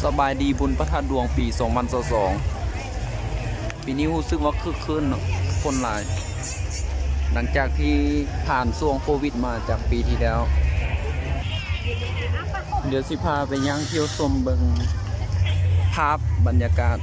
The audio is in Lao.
ສະບາຍດີບຸນພະທາດຫຼວງປີສອງພັນຊາວສອງ ປີນີ້ຮູ້ສຶກວ່າຄຶກຄື້ນເນາະ ຄົນຫຼາຍ ຫຼັງຈາກທີ່ຜ່ານຊ່ວງໂຄວິດມາຈາກປີທີ່ແລ້ວ. ດຽວຊິພາໄປຍ່າງທ່ຽວຊົມເບິ່ງພາບບັນຍາກາດ.